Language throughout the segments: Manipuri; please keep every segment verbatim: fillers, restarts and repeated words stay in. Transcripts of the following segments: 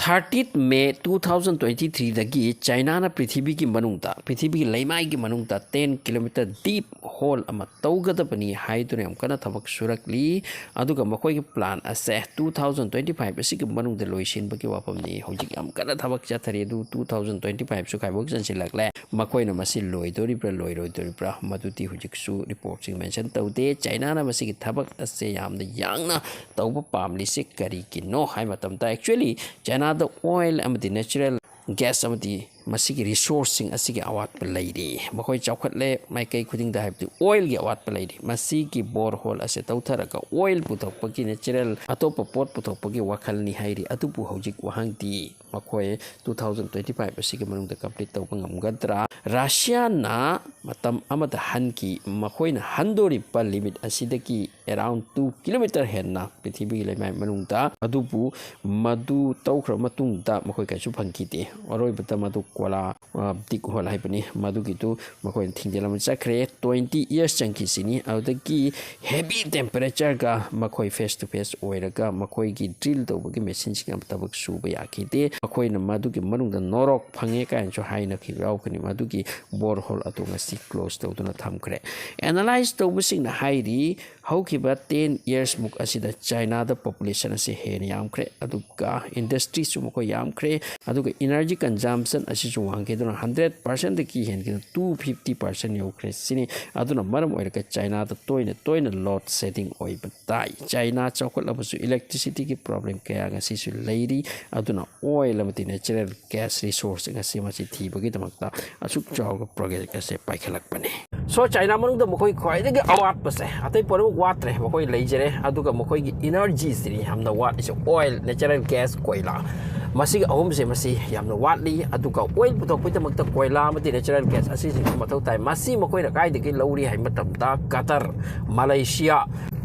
Thirtieth May two thousand twenty threeꯗꯒꯤ ꯆꯥꯏꯅꯥꯅ ꯄ꯭ꯔꯤꯊꯤꯕꯤꯒꯤ ꯃꯅꯨꯡꯗ, ꯄ꯭ꯔꯤꯊꯤꯕꯤꯒꯤ ꯂꯩꯃꯥꯏꯒꯤ ꯃꯅꯨꯡꯗ ten kilometer deep hole ꯑꯃ ꯇꯧꯒꯗꯕꯅꯤ ꯍꯥꯏꯗꯨꯅ ꯌꯥꯝ ꯀꯟꯅ ꯊꯕꯛ ꯁꯨꯔꯛꯂꯤ꯫ ꯑꯗꯨꯒ ꯃꯈꯣꯏꯒꯤ plan ꯑꯁꯦ two thousand twenty five ꯑꯁꯤꯒꯤ ꯃꯅꯨꯡꯗ ꯂꯣꯏꯁꯤꯟꯕꯒꯤ ꯋꯥꯐꯝꯅꯤ꯫ ꯍꯧꯖꯤꯛ ꯌꯥꯝ ꯀꯟꯅ ꯊꯕꯛ ꯆꯠꯊꯔꯤ, ꯑꯗꯨ two thousand twenty five ꯁꯨ ꯈꯥꯏꯕꯣꯛ ꯆꯟꯁꯤꯜꯂꯛꯂꯦ꯫ ꯃꯈꯣꯏꯅ ꯃꯁꯤ ꯂꯣꯏꯗꯣꯔꯤꯕ꯭ꯔꯥ ꯂꯣꯏꯔꯣꯏꯗꯣꯔꯤꯕ꯭ꯔꯥ ꯃꯗꯨꯗꯤ ꯍꯧꯖꯤꯛꯁꯨ reportꯁꯤꯡ mention ꯇꯧꯗꯦ꯫ ꯆꯥꯏꯅꯥꯅ ꯃꯁꯤꯒꯤ ꯊꯕꯛ ꯑꯁꯦ ꯌꯥꯝꯅ ꯌꯥꯡꯅ ꯇꯧꯕ ꯄꯥꯝꯂꯤꯁꯦ ꯀꯔꯤꯒꯤꯅꯣ ꯍꯥꯏꯕ ꯃꯇꯝꯗ, actually ꯆꯥꯏꯅꯥꯗ oil ꯑꯃꯗꯤ natural gas ꯑꯃꯗꯤ ꯃꯁꯤꯒꯤ resourceꯁꯤꯡ ꯑꯁꯤꯒꯤ ꯑꯋꯥꯠꯄ ꯂꯩꯔꯤ꯫ ꯃꯈꯣꯏ ꯆꯥꯎꯈꯠꯂꯦ ꯃꯥꯏꯀꯩ ꯈꯨꯗꯤꯡꯗ, ꯍꯥꯏꯕꯗꯤ oilꯒꯤ ꯑꯋꯥꯠꯄ ꯂꯩꯔꯤ꯫ ꯃꯁꯤꯒꯤ borehole ꯑꯁꯦ ꯇꯧꯊꯔꯒ oil ꯄꯨꯊꯣꯛꯄꯒꯤ, natural ꯑꯇꯣꯞꯄ ꯄꯣꯠ ꯄꯨꯊꯣꯛꯄꯒꯤ ꯋꯥꯈꯜꯅꯤ ꯍꯥꯏꯔꯤ꯫ ꯑꯗꯨꯕꯨ ꯍꯧꯖꯤꯛ ꯋꯥꯍꯪꯗꯤ ꯃꯈꯣꯏ two thousand twenty five ꯑꯁꯤꯒꯤ ꯃꯅꯨꯡꯗ complete ꯇꯧꯕ ꯉꯝꯒꯗ꯭ꯔꯥ? ꯔꯁꯤꯌꯥꯅ ꯃꯇꯝ ꯑꯃꯗ ꯍꯟꯈꯤ꯫ ꯃꯈꯣꯏꯅ ꯍꯟꯗꯣꯔꯤꯕ limit ꯑꯁꯤꯗꯒꯤ around two kilometer ꯍꯦꯟꯅ ꯄ꯭ꯔꯤꯊꯤꯕꯤꯒꯤ ꯂꯩꯃꯥꯏ ꯃꯅꯨꯡꯗ꯫ ꯑꯗꯨꯕꯨ ꯃꯗꯨ ꯇꯧꯈ꯭ꯔꯕ ꯃꯇꯨꯡꯗ ꯃꯈꯣꯏ ꯀꯩꯁꯨ ꯐꯪꯈꯤꯗꯦ꯫ ꯑꯔꯣꯏꯕꯗ ꯃꯗꯨ ꯀꯣꯂꯥ, ꯑ, dig hole ꯍꯥꯏꯕꯅꯤ, ꯃꯗꯨꯒꯤꯗꯨ ꯃꯈꯣꯏꯅ ꯊꯤꯡꯖꯤꯜꯂꯝꯃ ꯆꯠꯈ꯭ꯔꯦ꯫ Twenty years ꯆꯪꯈꯤꯁꯤꯅꯤ꯫ ꯑꯗꯨꯗꯒꯤ heavy temperatureꯒ ꯃꯈꯣꯏ face to face ꯑꯣꯏꯔꯒ ꯃꯈꯣꯏꯒꯤ drill ꯇꯧꯕꯒꯤ machineꯁꯤꯡ ꯑꯃ ꯊꯕꯛ ꯁꯨꯕ ꯌꯥꯈꯤꯗꯦ꯫ ꯃꯈꯣꯏꯅ ꯃꯗꯨꯒꯤ ꯃꯅꯨꯡꯗ ꯅꯣꯔꯣꯛ ꯐꯪꯉꯦ ꯀꯥꯏꯅꯁꯨ ꯍꯥꯏꯅꯈꯤꯕ ꯌꯥꯎꯒꯅꯤ꯫ ꯃꯗꯨꯒꯤ borehole ꯑꯗꯨ ꯉꯁꯤ close ꯇꯧꯗꯨꯅ ꯊꯝꯈ꯭ꯔꯦ꯫ Analyse ꯇꯧꯕꯁꯤꯡꯅ ꯍꯥꯏꯔꯤ, ꯍꯧꯈꯤꯕ ten years ꯃꯨꯛ ꯑꯁꯤꯗ ꯆꯥꯏꯅꯥꯗ population ꯑꯁꯤ ꯍꯦꯟꯅ ꯌꯥꯝꯈ꯭ꯔꯦ, ꯑꯗꯨꯒ industryꯁꯨ ꯃꯈꯣꯏ ꯌꯥꯝꯈ꯭ꯔꯦ, ꯑꯗꯨꯒ energy consumption ꯑꯁꯤꯁꯨ ꯋꯥꯡꯈꯤꯗꯨꯅ hundred percentꯗꯒꯤ ꯍꯦꯟꯈꯤꯗꯨꯅ two fifty percent ꯌꯧꯈ꯭ꯔꯦ ꯁꯤꯅꯤ꯫ ꯑꯗꯨꯅ ꯃꯔꯝ ꯑꯣꯏꯔꯒ ꯆꯥꯏꯅꯥꯗ ꯇꯣꯏꯅ ꯇꯣꯏꯅ load shedding ꯑꯣꯏꯕ ꯇꯥꯏ꯫ ꯆꯥꯏꯅꯥ ꯆꯥꯎꯈꯠꯂꯕꯁꯨ electricityꯒꯤ problem ꯀꯌꯥ ꯉꯁꯤꯁꯨ ꯂꯩꯔꯤ꯫ ꯑꯗꯨꯅ oil ꯑꯃꯗꯤ natural gas resource ꯉꯁꯤ ꯃꯁꯤ ꯊꯤꯕꯒꯤꯗꯃꯛꯇ ꯑꯁꯨꯛ ꯆꯥꯎꯕ project ꯑꯁꯦ ꯄꯥꯏꯈꯠꯂꯛꯄꯅꯤ꯫ So ꯆꯥꯏꯅꯥ ꯃꯅꯨꯡꯗ ꯃꯈꯣꯏ ꯈ꯭ꯋꯥꯏꯗꯒꯤ ꯑꯋꯥꯠꯄꯁꯦ, ꯑꯇꯩ ꯄꯨꯝꯅꯃꯛ ꯋꯥꯠꯇ꯭ꯔꯦ, ꯃꯈꯣꯏ ꯂꯩꯖꯔꯦ꯫ ꯑꯗꯨꯒ ꯃꯈꯣꯏꯒꯤ energyꯁꯤꯅꯤ ꯌꯥꯝꯅ ꯋꯥꯠꯂꯤꯁꯦ, oil, natural gas, ꯀꯣꯏꯂꯥ꯫ ꯃꯁꯤꯒꯤ ꯑꯍꯨꯝꯁꯦ ꯃꯁꯤ ꯌꯥꯝꯅ ꯋꯥꯠꯂꯤ꯫ ꯑꯗꯨꯒ oil ꯄꯨꯊꯣꯛꯄꯒꯤꯗꯃꯛꯇ ꯀꯣꯏꯂꯥ ꯑꯃꯗꯤ natural gas ꯑꯁꯤꯁꯤꯡꯁꯨ ꯃꯊꯧ ꯇꯥꯏ꯫ ꯃꯁꯤ ꯃꯈꯣꯏꯅ ꯀꯥꯏꯗꯒꯤ ꯂꯧꯔꯤ ꯍꯥꯏꯕ ꯃꯇꯝꯗ Qatar, Malaysia,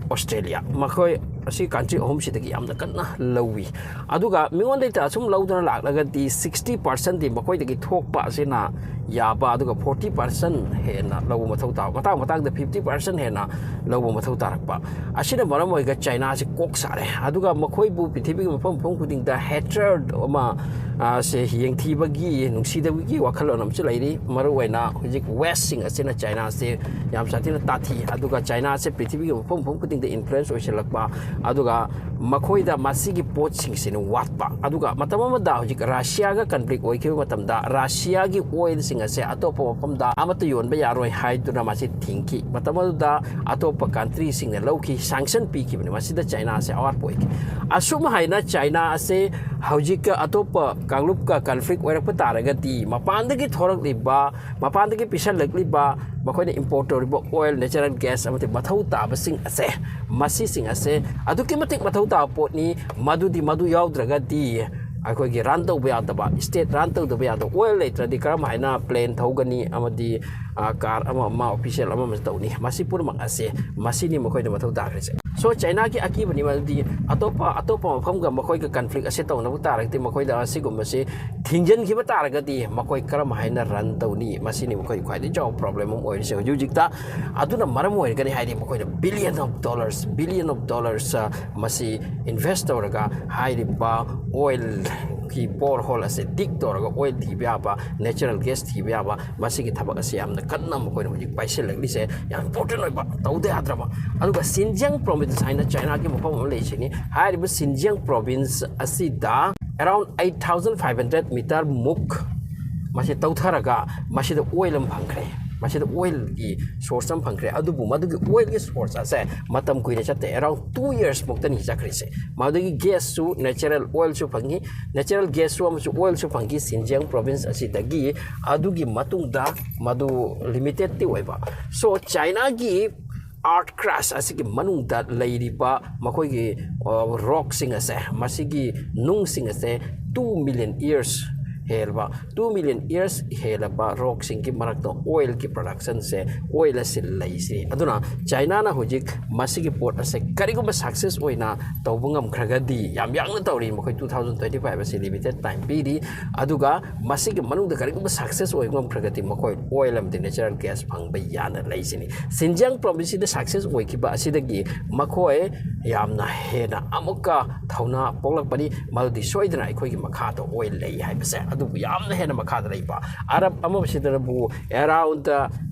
Australia, ꯃꯈꯣꯏ ꯑꯁꯤ ꯀꯟꯇ꯭ꯔꯤ ꯑꯍꯨꯝꯁꯤꯗꯒꯤ ꯌꯥꯝꯅ ꯀꯟꯅ ꯂꯧꯋꯤ꯫ ꯑꯗꯨꯒ ꯃꯤꯉꯣꯟꯗꯒꯤ ꯑꯁꯨꯝ ꯂꯧꯗꯨꯅ ꯂꯥꯛꯂꯒꯗꯤ sixty percent ꯗꯤ ꯃꯈꯣꯏꯗꯒꯤ ꯊꯣꯛꯄ ꯑꯁꯤꯅ ꯌꯥꯕ, ꯑꯗꯨꯒ forty percent ꯍꯦꯟꯅ ꯂꯧꯕ ꯃꯊꯧ ꯇꯥꯕ, ꯃꯇꯥꯡ ꯃꯇꯥꯡꯗ fifty percent ꯍꯦꯟꯅ ꯂꯧꯕ ꯃꯊꯧ ꯇꯥꯔꯛꯄ꯫ ꯑꯁꯤꯅ ꯃꯔꯝ ꯑꯣꯏꯔꯒ ꯆꯥꯏꯅꯥꯁꯤ ꯀꯣꯛ ꯁꯥꯔꯦ꯫ ꯑꯗꯨꯒ ꯃꯈꯣꯏꯕꯨ ꯄ꯭ꯔꯤꯊꯤꯕꯤꯒꯤ ꯃꯐꯝ ꯃꯐꯝ ꯈꯨꯗꯤꯡꯗ hatred ꯑꯃ ꯁꯦ ꯌꯦꯡꯊꯤꯕꯒꯤ, ꯅꯨꯡꯁꯤꯗꯕꯒꯤ ꯋꯥꯈꯜꯂꯣꯟ ꯑꯃꯁꯨ ꯂꯩꯔꯤ꯫ ꯃꯔꯨꯑꯣꯏꯅ ꯍꯧꯖꯤꯛ West ꯁꯤꯡ ꯑꯁꯤꯅ ꯆꯥꯏꯅꯥꯁꯦ ꯌꯥꯝ ꯁꯥꯊꯤꯅ ꯇꯥꯊꯤ꯫ ꯑꯗꯨꯒ ꯆꯥꯏꯅꯥꯁꯦ ꯄ꯭ꯔꯤꯊꯤꯕꯤꯒꯤ ꯃꯐꯝ ꯃꯐꯝ ꯈꯨꯗꯤꯡꯗ influence ꯑꯣꯏꯁꯤꯜꯂꯛꯄ, ꯑꯗꯨꯒ ꯃꯈꯣꯏꯗ ꯃꯁꯤꯒꯤ ꯄꯣꯠꯁꯤꯡꯁꯤꯅ ꯋꯥꯠꯄ꯫ ꯑꯗꯨꯒ ꯃꯇꯝ ꯑꯃꯗ ꯍꯧꯖꯤꯛ ꯔꯁꯤꯌꯥꯒ conflict ꯑꯣꯏꯈꯤꯕ ꯃꯇꯝꯗ ꯔꯁꯤꯌꯥꯒꯤ oil ꯁꯤꯡ ꯑꯁꯦ ꯑꯇꯣꯞꯄ ꯃꯐꯝꯗ ꯑꯃꯠꯇ ꯌꯣꯟꯕ ꯌꯥꯔꯣꯏ ꯍꯥꯏꯗꯨꯅ ꯃꯁꯤ ꯊꯤꯡꯈꯤ꯫ ꯃꯇꯝ ꯑꯗꯨꯗ ꯑꯇꯣꯞꯄ country ꯁꯤꯡꯅ ꯂꯧꯈꯤ, sanction ꯄꯤꯈꯤꯕꯅꯤ꯫ ꯃꯁꯤꯗ ꯆꯥꯏꯅꯥꯁꯦ ꯑꯋꯥꯠꯄ ꯑꯣꯏꯈꯤ꯫ ꯑꯁꯨꯝ ꯍꯥꯏꯅ ꯆꯥꯏꯅꯥ ꯑꯁꯦ ꯍꯧꯖꯤꯛꯀ ꯑꯇꯣꯞꯄ ꯀꯥꯡꯂꯨꯞꯀ conflict ꯑꯣꯏꯔꯛꯄ ꯇꯥꯔꯒꯗꯤ ꯃꯄꯥꯟꯗꯒꯤ ꯊꯣꯔꯛꯂꯤꯕ, ꯃꯄꯥꯟꯗꯒꯤ ꯄꯤꯁꯜꯂꯛꯂꯤꯕ, ꯃꯈꯣꯏꯅ import ꯇꯧꯔꯤꯕ oil, natural gas ꯑꯃꯗꯤ ꯃꯊꯧ ꯇꯥꯕꯁꯤꯡ ꯑꯁꯦ, ꯃꯁꯤꯁꯤꯡ ꯑꯁꯦ ꯑꯗꯨꯛꯀꯤ ꯃꯇꯤꯛ ꯃꯊꯧ ꯇꯥꯕ ꯄꯣꯠꯅꯤ꯫ ꯃꯗꯨꯗꯤ, ꯃꯗꯨ ꯌꯥꯎꯗ꯭ꯔꯒꯗꯤ ꯑꯩꯈꯣꯏꯒꯤ run ꯇꯧꯕ ꯌꯥꯗꯕ, state run ꯇꯧꯗꯕ ꯌꯥꯗꯕ, oil ꯂꯩꯇ꯭ꯔꯗꯤ ꯀꯔꯝ ꯍꯥꯏꯅ plane ꯊꯧꯒꯅꯤ ꯑꯃꯗꯤ, ꯑ, car ꯑꯃ ꯑꯃ, official ꯑꯃ ꯑꯃ ꯇꯧꯅꯤ? ꯃꯁꯤ ꯄꯨꯝꯅꯃꯛ ꯑꯁꯦ, ꯃꯁꯤꯅꯤ ꯃꯈꯣꯏꯗ ꯃꯊꯧ ꯇꯥꯈ꯭ꯔꯤꯁꯦ꯫ So ꯆꯥꯏꯅꯥꯒꯤ ꯑꯀꯤꯕꯅꯤ ꯃꯗꯨꯗꯤ ꯑꯇꯣꯞꯄ, ꯑꯇꯣꯞꯄ ꯃꯐꯝꯒ ꯃꯈꯣꯏꯒ conflict ꯑꯁꯦ ꯇꯧꯅꯕ ꯇꯥꯔꯒꯗꯤ ꯃꯈꯣꯏꯗ ꯑꯁꯤꯒꯨꯝꯕꯁꯤ ꯊꯤꯡꯖꯤꯟꯈꯤꯕ ꯇꯥꯔꯒꯗꯤ ꯃꯈꯣꯏ ꯀꯔꯝ ꯍꯥꯏꯅ run ꯇꯧꯅꯤ? ꯃꯁꯤꯅꯤ ꯃꯈꯣꯏꯒꯤ ꯈ꯭ꯋꯥꯏꯗꯒꯤ ꯆꯥꯎꯕ problem ꯑꯃ ꯑꯣꯏꯔꯤꯁꯦ ꯍꯧꯖꯤꯛ ꯍꯧꯖꯤꯛꯇ꯫ ꯑꯗꯨꯅ ꯃꯔꯝ ꯑꯣꯏꯔꯒꯅꯤ ꯍꯥꯏꯗꯤ ꯃꯈꯣꯏꯅ billion of dollars, billion of dollars, ꯑ, ꯃꯁꯤ invest ꯇꯧꯔꯒ ꯍꯥꯏꯔꯤꯕ oil ꯒꯤ borehole ꯑꯁꯦ dig ꯇꯧꯔꯒ oil ꯊꯤꯕ ꯌꯥꯕ, natural gas ꯊꯤꯕ ꯌꯥꯕ, ꯃꯁꯤꯒꯤ ꯊꯕꯛ ꯑꯁꯤ ꯌꯥꯝꯅ ꯀꯟꯅ ꯃꯈꯣꯏꯅ ꯍꯧꯖꯤꯛ ꯄꯥꯏꯁꯤꯜꯂꯛꯂꯤꯁꯦ ꯌꯥꯝ important ꯑꯣꯏꯕ, ꯇꯧꯗ ꯌꯥꯗ꯭ꯔꯕ꯫ ꯑꯗꯨꯒ Xinjiang province ꯍꯥꯏꯅ ꯆꯥꯏꯅꯥꯒꯤ ꯃꯐꯝ ꯑꯃ ꯂꯩꯁꯤꯅꯤ꯫ ꯍꯥꯏꯔꯤꯕ Xinjiang province ꯑꯁꯤꯗ around eight thousand five hundred meter ꯃꯨꯛ ꯃꯁꯤ ꯇꯧꯊꯔꯒ ꯃꯁꯤꯗ oil ꯑꯃ ꯐꯪꯈ꯭ꯔꯦ꯫ ꯃꯁꯤꯗ oil ꯒꯤ source ꯑꯃ ꯐꯪꯈ꯭ꯔꯦ꯫ ꯑꯗꯨꯕꯨ ꯃꯗꯨꯒꯤ oil ꯒꯤ source ꯑꯁꯦ ꯃꯇꯝ ꯀꯨꯏꯅ ꯆꯠꯇꯦ, around two years ꯃꯨꯛꯇꯅꯤ ꯆꯠꯈ꯭ꯔꯤꯁꯦ꯫ ꯃꯗꯨꯒꯤ gas ꯁꯨ, natural oil ꯁꯨ ꯐꯪꯉꯤ, natural gas ꯁꯨ ꯑꯃꯁꯨꯡ oil ꯁꯨ ꯐꯪꯈꯤ Xinjiang province ꯑꯁꯤꯗꯒꯤ꯫ ꯑꯗꯨꯒꯤ ꯃꯇꯨꯡꯗ ꯃꯗꯨ limited ꯇꯤ ꯑꯣꯏꯕ꯫ So ꯆꯥꯏꯅꯥꯒꯤ earth crust ꯑꯁꯤꯒꯤ ꯃꯅꯨꯡꯗ ꯂꯩꯔꯤꯕ ꯃꯈꯣꯏꯒꯤ, ꯑ, rock ꯁꯤꯡ ꯑꯁꯦ, ꯃꯁꯤꯒꯤ ꯅꯨꯡꯁꯤꯡ ꯑꯁꯦ two million years ꯍꯦꯜꯂꯕ, two million years ꯍꯦꯜꯂꯕ ꯔꯣꯛꯁꯤꯡꯒꯤ ꯃꯔꯛꯇ ꯑꯣꯏꯜꯒꯤ ꯄ꯭ꯔꯗꯛꯁꯟꯁꯦ, ꯑꯣꯏꯜ ꯑꯁꯤ ꯂꯩꯁꯤꯅꯤ꯫ ꯑꯗꯨꯅ ꯆꯥꯏꯅꯥꯅ ꯍꯧꯖꯤꯛ ꯃꯁꯤꯒꯤ ꯄꯣꯠ ꯑꯁꯦ ꯀꯔꯤꯒꯨꯝꯕ ꯁꯛꯁꯦꯁ ꯑꯣꯏꯅ ꯇꯧꯕ ꯉꯝꯈ꯭ꯔꯒꯗꯤ, ꯌꯥꯝ ꯌꯥꯡꯅ ꯇꯧꯔꯤ, ꯃꯈꯣꯏ two thousand twenty five ꯑꯁꯤ ꯂꯤꯃꯤꯇꯦꯠ ꯇꯥꯏꯝ ꯄꯤꯔꯤ꯫ ꯑꯗꯨꯒ ꯃꯁꯤꯒꯤ ꯃꯅꯨꯡꯗ ꯀꯔꯤꯒꯨꯝꯕ ꯁꯛꯁꯦꯁ ꯑꯣꯏꯕ ꯉꯝꯈ꯭ꯔꯒꯗꯤ ꯃꯈꯣꯏ ꯑꯣꯏꯜ ꯑꯃꯗꯤ ꯅꯦꯆꯔꯦꯜ ꯒ꯭ꯌꯥꯁ ꯐꯪꯕ ꯌꯥꯅ ꯂꯩꯁꯤꯅꯤ꯫ ꯁꯤꯟꯖꯤꯌꯥꯡ ꯄ꯭ꯔꯣꯚꯤꯟꯁꯁꯤꯗ ꯁꯛꯁꯦꯁ ꯑꯣꯏꯈꯤꯕ ꯑꯁꯤꯗꯒꯤ ꯃꯈꯣꯏ ꯌꯥꯝꯅ ꯍꯦꯟꯅ ꯑꯃꯨꯛꯀ ꯊꯧꯅꯥ ꯄꯣꯛꯂꯛꯄꯅꯤ, ꯃꯗꯨꯗꯤ ꯁꯣꯏꯗꯅ ꯑꯩꯈꯣꯏꯒꯤ ꯃꯈꯥꯗ ꯑꯣꯏꯜ ꯂꯩ ꯍꯥꯏꯕꯁꯦ꯫ ꯑꯗꯨꯕꯨ ꯌꯥꯝꯅ ꯍꯦꯟꯅ ꯃꯈꯥꯗ ꯂꯩꯕ Arab ꯑꯃꯁꯤꯗꯅꯕꯨ around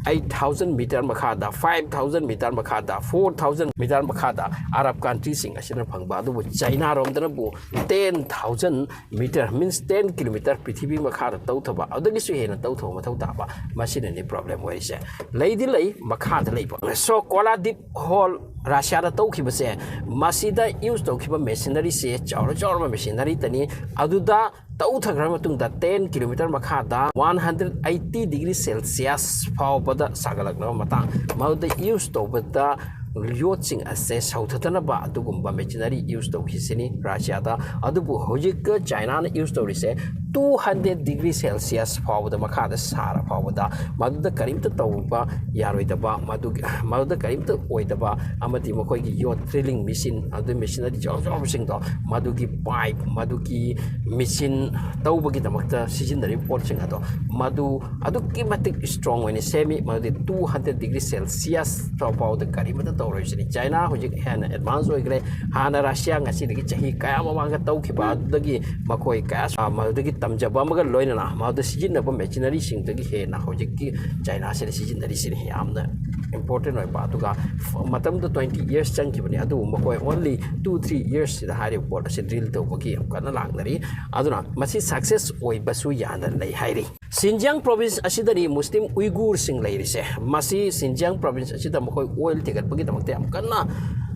eight thousand meter ꯃꯈꯥꯗ, five thousand meter ꯃꯈꯥꯗ, four thousand meter ꯃꯈꯥꯗ ꯑꯔꯕ ꯀꯟꯇ꯭ꯔꯤꯁꯤꯡ ꯑꯁꯤꯅ ꯐꯪꯕ꯫ ꯑꯗꯨꯕꯨ ꯆꯥꯏꯅꯥꯔꯣꯝꯗꯅꯕꯨ ten thousand meter, means ten kilometer ꯄ꯭ꯔꯤꯊꯤꯕꯤ ꯃꯈꯥꯗ ꯇꯧꯊꯕ, ꯑꯗꯨꯗꯒꯤꯁꯨ ꯍꯦꯟꯅ ꯇꯧꯊꯕ ꯃꯊꯧ ꯇꯥꯕ, ꯃꯁꯤꯅꯅꯤ ꯄ꯭ꯔꯣꯕ꯭ꯂꯦꯝ ꯑꯣꯏꯔꯤꯁꯦ꯫ ꯂꯩꯗꯤ ꯂꯩ, ꯃꯈꯥꯗ ꯂꯩꯕ꯫ So ꯀꯣꯂꯥꯗꯤꯞ ꯍꯣꯜ ꯔꯁꯤꯌꯥꯗ ꯇꯧꯈꯤꯕꯁꯦ, ꯃꯁꯤꯗ ꯌꯨꯁ ꯇꯧꯈꯤꯕ ꯃꯦꯁꯤꯅꯔꯤꯁꯦ ꯆꯥꯎꯔ ꯆꯥꯎꯔꯕ ꯃꯦꯁꯤꯅꯔꯤꯇꯅꯤ꯫ ꯑꯗꯨꯗ ꯇꯧꯊꯈ꯭ꯔ ꯃꯇꯨꯡꯗ ten kilometer ꯃꯈꯥꯗ one hundred eighty degree Celsius ꯐꯥꯎꯕꯗ ꯁꯥꯒꯠꯂꯛꯅꯕ ꯃꯇꯥꯡ, ꯃꯗꯨꯗ ꯌꯨꯁ ꯇꯧꯕꯗ ꯌꯣꯠꯁꯤꯡ ꯑꯁꯦ ꯁꯧꯊꯗꯅꯕ ꯑꯗꯨꯒꯨꯝꯕ ꯃꯦꯆꯤꯅꯔꯤ ꯌꯨꯁ ꯇꯧꯈꯤꯁꯤꯅꯤ ꯔꯁꯤꯌꯥꯗ꯫ ꯑꯗꯨꯕꯨ ꯍꯧꯖꯤꯛ ꯆꯥꯏꯅꯥꯅ ꯌꯨꯁ ꯇꯧꯔꯤꯁꯦ two hundred degree Celsius ꯐꯥꯎꯕꯗ, ꯃꯈꯥꯗ ꯁꯥꯔ ꯐꯥꯎꯕꯗ, ꯃꯗꯨꯗ ꯀꯔꯤꯝꯇ ꯇꯧꯕ ꯌꯥꯔꯣꯏꯗꯕ, ꯃꯗꯨꯒꯤ, ꯃꯗꯨꯗ ꯀꯔꯤꯝꯇ ꯑꯣꯏꯗꯕ, ꯑꯃꯗꯤ ꯃꯈꯣꯏꯒꯤ ꯌꯣꯠ ꯗ꯭ꯔꯤꯂꯤꯡ ꯃꯦꯆꯤꯟ, ꯑꯗꯨ ꯃꯦꯆꯤꯅꯔꯤ ꯆꯥꯎ ꯆꯥꯎꯕꯁꯤꯡꯗꯣ, ꯃꯗꯨꯒꯤ ꯄꯥꯏꯞ, ꯃꯗꯨꯒꯤ ꯃꯦꯆꯤꯟ ꯇꯧꯕꯒꯤꯗꯃꯛꯇ ꯁꯤꯖꯤꯟꯅꯔꯤꯕ ꯄꯣꯠꯁꯤꯡ ꯑꯗꯣ, ꯃꯗꯨ ꯑꯗꯨꯛꯀꯤ ꯃꯇꯤꯛ ꯏꯁꯇ꯭ꯔꯣꯡ ꯑꯣꯏꯅ ꯁꯦꯝꯃꯤ꯫ ꯃꯗꯨꯗꯤ two hundred degree Celsius ꯐꯥꯎꯕꯗ ꯀꯔꯤꯃꯠꯇ ꯇꯧꯔꯣꯏꯁꯤꯅꯤ꯫ ꯆꯥꯏꯅꯥ ꯍꯧꯖꯤꯛ ꯍꯦꯟꯅ ꯑꯦꯗꯚꯥꯟꯁ ꯑꯣꯏꯈ꯭ꯔꯦ꯫ ꯍꯥꯟꯅ ꯔꯁꯤꯌꯥ ꯉꯁꯤꯗꯒꯤ ꯆꯍꯤ ꯀꯌꯥ ꯃꯃꯥꯡꯗ ꯇꯧꯈꯤꯕ ꯑꯗꯨꯗꯒꯤ ꯃꯈꯣꯏ ꯀꯌꯥ ꯁꯥ-, ꯃꯗꯨꯗꯒꯤ ꯇꯝꯖꯕ ꯑꯃꯒ ꯂꯣꯏꯅꯅ ꯃꯗꯨꯗ ꯁꯤꯖꯤꯟꯅꯕ ꯃꯦꯆꯤꯅꯔꯤꯁꯤꯡꯗꯒꯤ ꯍꯦꯟꯅ ꯍꯧꯖꯤꯛꯀꯤ ꯆꯥꯏꯅꯥꯁꯤꯅ ꯁꯤꯖꯤꯟꯅꯔꯤꯁꯤꯅꯤ꯫ ꯌꯥꯝꯅ ꯏꯝꯄꯣꯔꯇꯦꯟ ꯑꯣꯏꯕ꯫ ꯑꯗꯨꯒ ꯐ-, ꯃꯇꯝꯗꯨ twenty years ꯆꯪꯈꯤꯕꯅꯤ, ꯑꯗꯨꯕꯨ ꯃꯈꯣꯏ only two three yearsꯁꯤꯗ ꯍꯥꯏꯔꯤꯕ ꯄꯣꯠ ꯑꯁꯤ ꯗ꯭ꯔꯤꯜ ꯇꯧꯕꯒꯤ ꯌꯥꯝ ꯀꯟꯅ ꯂꯥꯛꯅꯔꯤ꯫ ꯑꯗꯨꯅ ꯃꯁꯤ ꯁꯛꯁꯦꯁ ꯑꯣꯏꯕꯁꯨ ꯌꯥꯅ ꯂꯩ ꯍꯥꯏꯔꯤ꯫ ꯁꯤꯟꯖꯤꯌꯥꯡ ꯄ꯭ꯔꯣꯚꯤꯟꯁ ꯑꯁꯤꯗꯅꯤ ꯃꯨꯁꯂꯤꯝ ꯎꯏꯒꯨꯔꯁꯤꯡ ꯂꯩꯔꯤꯁꯦ꯫ ꯃꯁꯤ ꯁꯤꯟꯖꯤꯌꯥꯡ ꯄ꯭ꯔꯣꯚꯤꯟꯁ ꯑꯁꯤꯗ ꯃꯈꯣꯏ ꯑꯣꯏꯜ ꯊꯤꯒꯠꯄꯒꯤꯗꯃꯛꯇ ꯌꯥꯝ ꯀꯟꯅ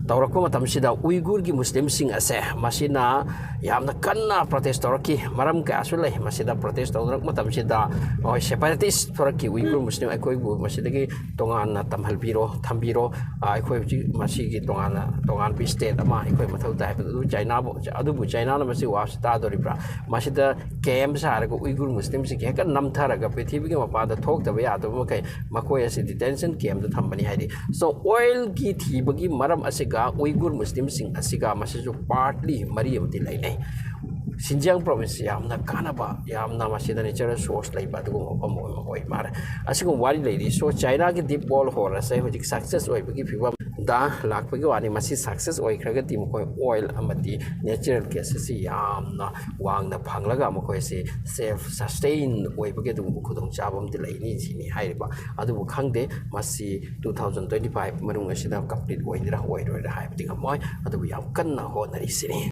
ꯇꯧꯔꯛꯄ ꯃꯇꯝꯁꯤꯗ ꯎꯏꯒꯨꯔꯒꯤ ꯃꯨꯁꯂꯤꯝꯁꯤꯡ ꯑꯁꯦ ꯃꯁꯤꯅ ꯌꯥꯝꯅ ꯀꯟꯅ ꯄ꯭ꯔꯣꯇꯦꯁ ꯇꯧꯔꯛꯈꯤ꯫ ꯃꯔꯝ ꯀꯌꯥꯁꯨ ꯂꯩ꯫ ꯃꯁꯤꯗ ꯄ꯭ꯔꯣꯇꯦꯁ ꯇꯧꯅꯔꯛꯄ ꯃꯇꯝꯁꯤꯗ ꯃꯈꯣꯏ ꯁꯦꯄꯥꯔꯦꯇꯤꯁ ꯊꯣꯔꯛꯈꯤ꯫ ꯎꯏꯒꯨꯔ ꯃꯨꯁꯂꯤꯝ, ꯑꯩꯈꯣꯏꯕꯨ ꯃꯁꯤꯗꯒꯤ ꯇꯣꯉꯥꯟꯅ ꯇꯝꯍꯟꯕꯤꯔꯣ, ꯊꯝꯕꯤꯔꯣ, ꯑꯩꯈꯣꯏ ꯍꯧꯖꯤꯛ ꯃꯁꯤꯒꯤ ꯇꯣꯉꯥꯟꯅ, ꯇꯣꯉꯥꯟꯕ ꯁ꯭ꯇꯦꯠ ꯑꯃ ꯑꯩꯈꯣꯏ ꯃꯊꯧ ꯇꯥꯏ ꯍꯥꯏꯕꯗꯨ꯫ ꯑꯗꯨ ꯆꯥꯏꯅꯥꯕꯨ, ꯑꯗꯨꯕꯨ ꯆꯥꯏꯅꯥꯅ ꯃꯁꯤ ꯋꯥꯁꯤ ꯇꯥꯗꯣꯔꯤꯕ꯭ꯔꯥ? ꯃꯁꯤꯗ ꯀꯦꯝ ꯁꯥꯔꯒ ꯎꯏꯒꯨꯔ ꯃꯨꯁꯂꯤꯝꯁꯤꯡꯒꯤ ꯍꯦꯛꯇ ꯅꯝꯊꯔꯒ ꯄ꯭ꯔꯤꯊꯤꯕꯤꯒꯤ ꯃꯄꯥꯟꯗ ꯊꯣꯛꯇꯕ ꯌꯥꯗꯕ ꯃꯈꯩ ꯃꯈꯣꯏ ꯑꯁꯤ ꯗꯤꯇꯦꯟꯁꯟ ꯀꯦꯝꯗ ꯊꯝꯕꯅꯤ ꯍꯥꯏꯔꯤ꯫ So, ꯑꯣꯏꯜꯒꯤ ꯊꯤꯕꯒꯤ ꯃꯔꯝ ꯑꯁꯤꯒ ꯎꯏꯒꯨꯔ ꯃꯨꯁꯂꯤꯝꯁꯤꯡ ꯑꯁꯤꯒ ꯃꯁꯤꯁꯨ ꯄꯥꯔꯠꯂꯤ ꯃꯔꯤ ꯑꯃꯗꯤ ꯂꯩꯅꯩ꯫ ꯁꯤꯟꯖꯤꯌꯥꯡ ꯄ꯭ꯔꯣꯚꯤꯟꯁꯁꯤ ꯌꯥꯝꯅ ꯀꯥꯟꯅꯕ, ꯌꯥꯝꯅ ꯃꯁꯤꯗ ꯅꯦꯆꯔꯦꯜ ꯁꯣꯔꯁ ꯂꯩꯕ ꯑꯗꯨꯒꯨꯝꯕ ꯃꯐꯝ ꯑꯃ ꯑꯣꯏ ꯃꯥꯜꯂꯦ꯫ ꯑꯁꯤꯒꯨꯝꯕ ꯋꯥꯔꯤ ꯂꯩꯔꯤ꯫ So, ꯆꯥꯏꯅꯥꯒꯤ ꯗꯤꯞ ꯕꯣꯔ ꯍꯣꯜ ꯑꯁꯦ ꯍꯧꯖꯤꯛ ꯁꯛꯁꯦꯁ ꯑꯣꯏꯕꯒꯤ ꯐꯤꯕꯝꯗ ꯂꯥꯛꯄꯒꯤ ꯋꯥꯅꯤ꯫ ꯃꯁꯤ ꯁꯛꯁꯦꯁ ꯑꯣꯏꯈ꯭ꯔꯒꯗꯤ ꯃꯈꯣꯏ ꯑꯣꯏꯜ ꯑꯃꯗꯤ ꯅꯦꯆꯔꯦꯜ ꯒꯦꯁ ꯑꯁꯤ ꯌꯥꯝꯅ ꯋꯥꯡꯅ ꯐꯪꯂꯒ ꯃꯈꯣꯏꯁꯤ ꯁꯦꯜꯐ ꯁꯁꯇꯦꯟ ꯑꯣꯏꯕꯒꯤ ꯑꯗꯨꯒꯨꯝꯕ ꯈꯨꯗꯣꯡꯆꯥꯕ ꯑꯃꯗꯤ ꯂꯩꯅꯤ ꯁꯤꯅꯤ ꯍꯥꯏꯔꯤꯕ꯫ ꯑꯗꯨꯕꯨ ꯈꯪꯗꯦ, ꯃꯁꯤ two thousand twenty five ꯃꯅꯨꯡ ꯑꯁꯤꯗ ꯀꯝꯄ꯭ꯂꯤꯠ ꯑꯣꯏꯒꯦꯔꯥ ꯑꯣꯏꯔꯣꯏꯔꯥ ꯍꯥꯏꯕꯗꯤ ꯉꯝꯃꯣꯏ꯫ ꯑꯗꯨꯕꯨ ꯌꯥꯝ ꯀꯟꯅ ꯍꯣꯠꯅꯔꯤꯁꯤꯅꯤ꯫